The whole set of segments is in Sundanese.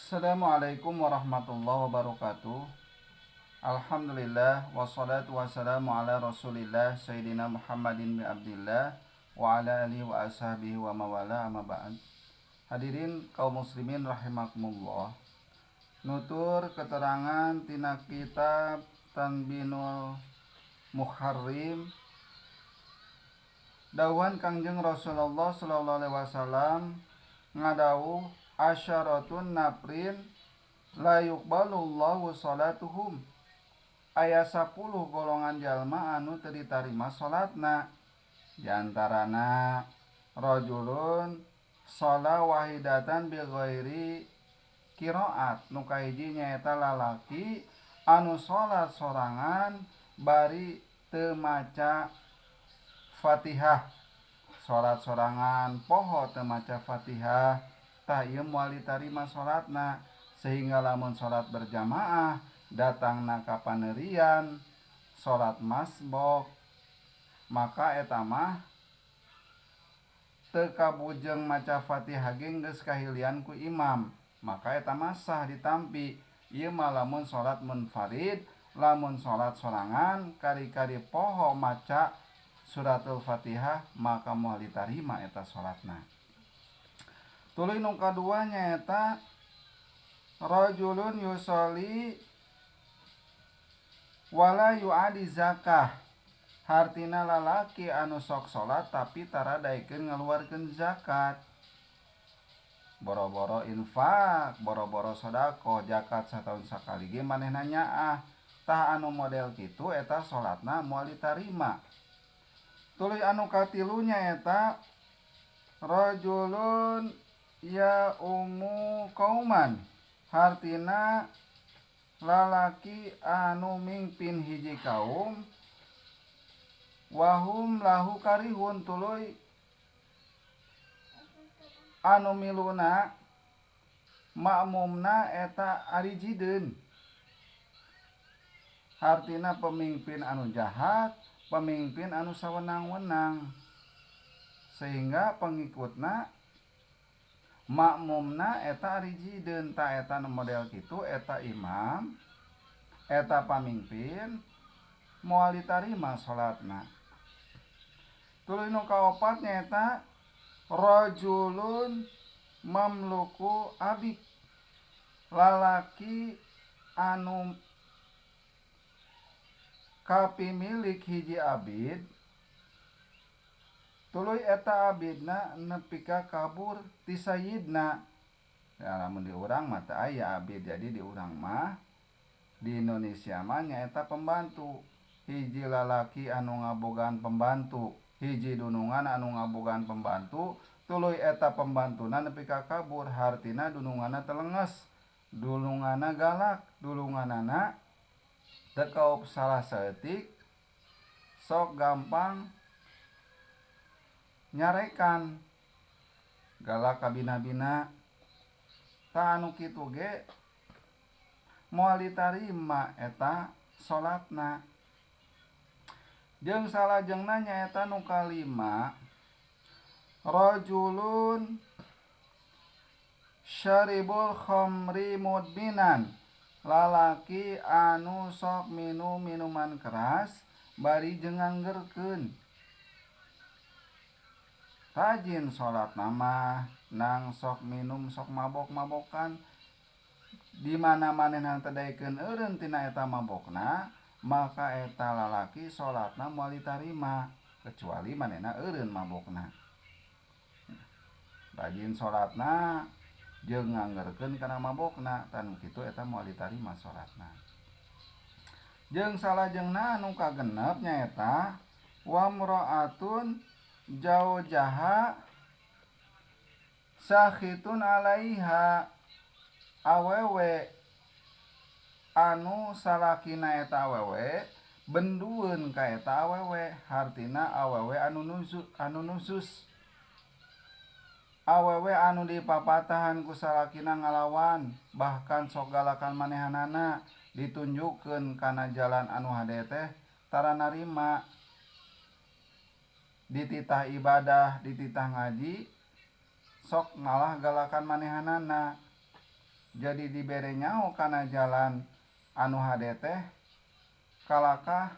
Assalamualaikum warahmatullahi wabarakatuh. Alhamdulillah wassalatu wassalamu ala Rasulillah Sayyidina Muhammadin bin Abdillah wa ala alihi wa ashabihi wa mawala, amma ba'd. Hadirin kaum muslimin rahimakumullah. Nutur keterangan tina kitab Tanbinul Muharrim, dawuhan Kangjeng Rasulullah sallallahu alaihi wasallam ngadawuh, "Asyaratun nafrin la yuqbalullahu salatuhum." Aya 10 golongan jalma anu teu ditarima salatna, diantarana rajulun shola wahidatan bi ghairi qiraat. Nu kahiji nyaeta lalaki anu salat sorangan bari teu maca Fatihah. Salat sorangan poho teu maca Fatihah, tah ieu moal ditarima salatna, sehingga lamun salat berjamaah datangna ka paneurian salat masbok, maka eta mah teu kabujeng maca Fatihah ge geus kahilian ku imam, maka eta mah sah ditampi. Ieu mah lamun salat munfarid, lamun salat sorangan kari-kari poho maca suratul Fatihah, maka moal ditarima eta salatna. Tuluy nu kadua nyaeta rajulun yusolli wala yuaddi zakah, hartina lalaki anu sok salat tapi tara daekeun ngaluarkeun zakat. Boro-boro infak, boro-boro sodako, zakat satahun sakali ge manehna nyaah. Tah, anu model kitu eta salatna moal ditarima. Tuluy anu katilu nyaeta rajulun ya ummu kauman, hartina lalaki anu mingpin hiji kaum, wahum lahu karihun, tuluy anu miluna makmumna eta arijideun. Hartina pemimpin anu jahat, pemimpin anu sawenang-wenang, sehingga pengikutna, makmumna eta arijideun. Tah, eta nu model kitu, eta imam, eta pamimpin, moal ditarima salatna. Tuluy nu kaopat nyaeta rajulun mamluku abik, lalaki anu kapimilik hiji abid, tuluy eta abidna nepi ka kabur ti sayyidna. Ya, lamun di urang mah teu aya abid, jadi di urang mah, di Indonesia mah nyaeta pembantu. Hiji lalaki anu ngabogaan pembantu, hiji dunungan anu ngabogaan pembantu, tuluy eta pembantuna nepi ka kabur, hartina dununganna telenges, dununganna galak, dununganana teu kaop salah saeutik sok gampang nyarekan, galak kabina-bina. Tah, anu kitu ge moal ditarima eta salatna. Jeung salajengna nyaeta nu kalima rajulun syaribul khamri mudminan, lalaki anu sok minum minuman keras bari jeung nganggerkeun. Rajin salat mah, nang sok minum, sok mabok-mabokan, di mana manehna teu daekeun eureun tina eta mabokna, maka eta lalaki salatna moal ditarima kecuali manehna eureun mabokna. Rajin salatna jeung nganggerkeun kana mabokna, tah, nu kitu eta moal ditarima salatna. Jeung salajengna anu kagenep nyaeta wamra'atun jaujaha sakhitun alaiha, awewe anu salakina eta awewe bendueun ka eta awewe, hartina awewe anu nusyuz, awewe anu dipapatahan ku salakina ngalawan, bahkan sok galakan manehanana, ditunjukkeun kana jalan anu hade teh tara narima, dititah ibadah, dititah ngaji, sok malah galakan manehanana. Jadi dibere nyaho kana jalan anu hade teh kalakah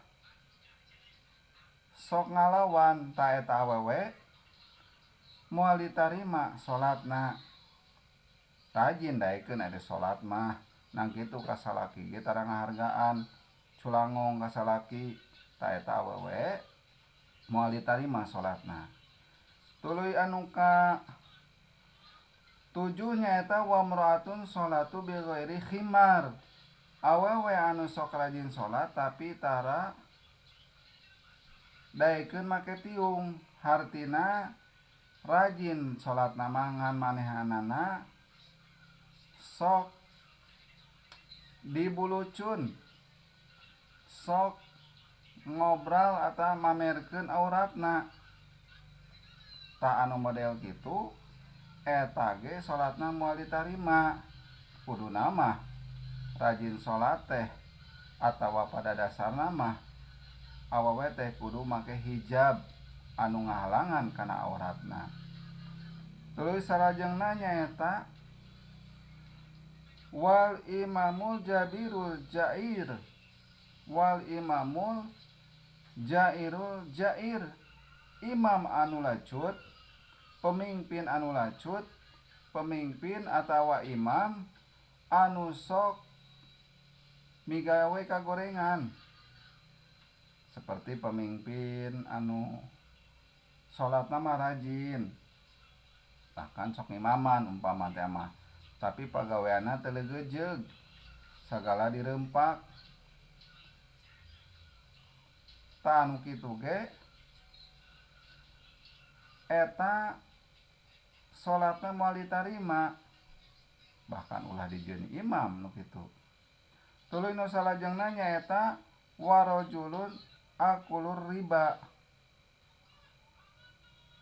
sok ngalawan ta eta awewe moal ditarima salatna. Rajin daekeun ari salat mah nang kitu ka salaki ge tara ngahargaan culangong ka salaki ta eta awewe moal ditarima salatna. Tuluy anu ka tujuh nyaeta wa mraatun sholatu bi ghairi khimar. Awewe anu sok rajin salat tapi tara daekeun make tiung, hartina rajin salatna mah ngan manehanana sok dibulucun, sok ngobral atau mamerkeun auratna. Tah anu model kitu eta ge salatna moal ditarima. Kuduna mah rajin salat teh atawa pada dasarna mah awewe teh kudu make hijab anu ngahalangan kana auratna. Tuluy salajengna nyaeta wal imamul jabirul jair, wal imamul jairul jair, imam anu lacut, pemimpin anu lacut, pemimpin atawa imam anu sok migawe kagorengan, seperti pemimpin anu salatna mah rajin, bahkan sok ngimaman umpama teh mah, tapi pagaweanna teu legejeug, sagala dirempak. Tah anu kitu ge eta salatna moal ditarima, bahkan ulah dijieun imam nu kitu. Tuluy nu salajengna nyaeta warajulun akulur riba,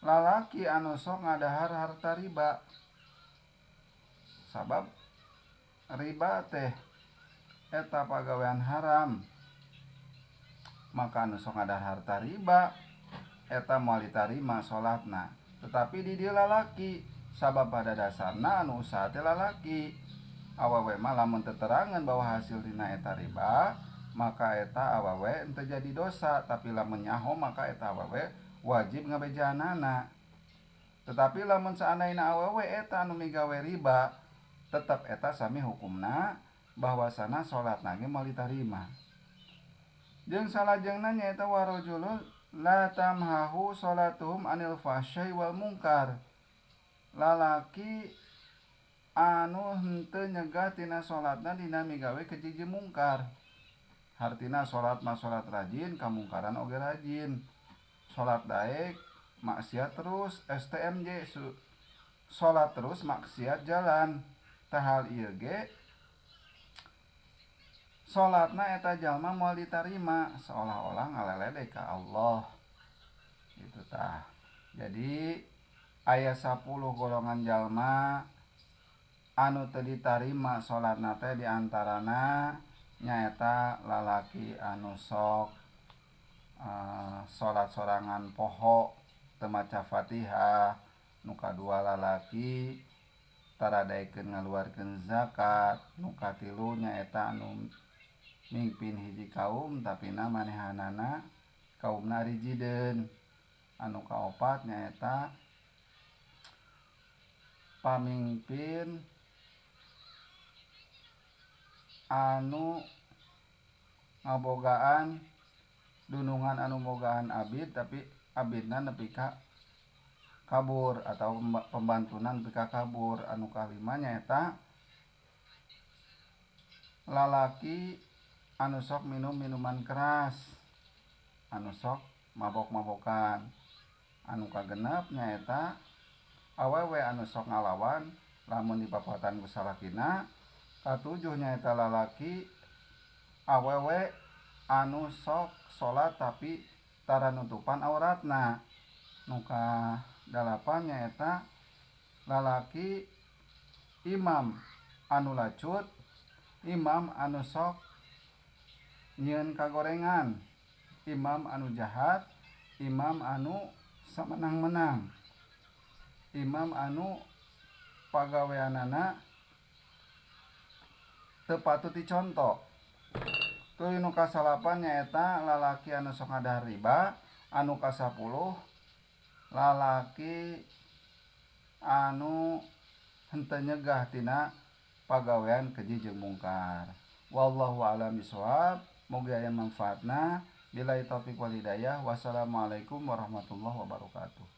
lalaki anu sok ngadahar harta riba. Sabab riba teh eta pagawean haram, maka anu sok ngadahar harta riba eta moal ditarima salatna. Tetapi di dieu lalaki, sabab pada dasarna anu usaha teh lalaki. Awewe mah lamun teterangan bahwa hasil dina eta riba, maka eta awewe henteu jadi dosa, tapi lamun nyaho maka eta awewe wajib ngabejaanana. Tetapi lamun seandaina awewe eta anu migawe riba, tetep eta sami hukumna bahwasana salatna ge moal ditarima. Jeung salajengna nyaeta warajulun la tamhahu salatuhum anil fahsyai wal mungkar, lalaki anu henteu nyegah tina salatna dina migawe keji jeung mungkar. Hartina salat mah salat rajin, kamungkaran oge rajin. Salat daek maksiat terus, STMJ salat terus maksiat jalan. Tah hal ieu ge salatna eta jalma moal ditarima, seolah-olah ngaleledek ka Allah. Gitu tah. Jadi aya 10 golongan jalma anu teu ditarima salatna teh, diantarana nyaeta lalaki anu sok salat sorangan poho teu maca Fatihah, nu kadua lalaki tara daekeun ngaluarkeun zakat, nu katilu nyaeta anu mimpin hiji kaum tapi na manehanana kaumna rijideun, anu kaopat nyaeta pamimpin anu ngabogaan dunungan anu bogaan abid tapi abidna nepi ka kabur atau pembantunan nepi ka kabur. Anu kalima nyaeta lalaki anu sok minum minuman keras, anu sok mabok-mabokan. Anu kagenep nyaeta awewe anu sok ngalawan lamun dipapatan ku salakina. Katujuh nyaeta lalaki awewe anu sok salat tapi tara nutupan auratna. Nu kadalapan nyaeta lalaki imam anu lacut, imam anu sok nyieun kagorengan, imam anu jahat, imam anu samenang-menang, imam anu pagaweanana Teu patut diconto. Tuluy nu kasalapan nyaeta lalaki anu sok ngadahar riba, anu kasapuluh lalaki anu henteu nyegah tina pagawean keji jeung mungkar. Wallahu a'lam bishawab. Mugi aya manfaatna. Billahi taufik wal hidayah. Wassalamualaikum warahmatullahi wabarakatuh.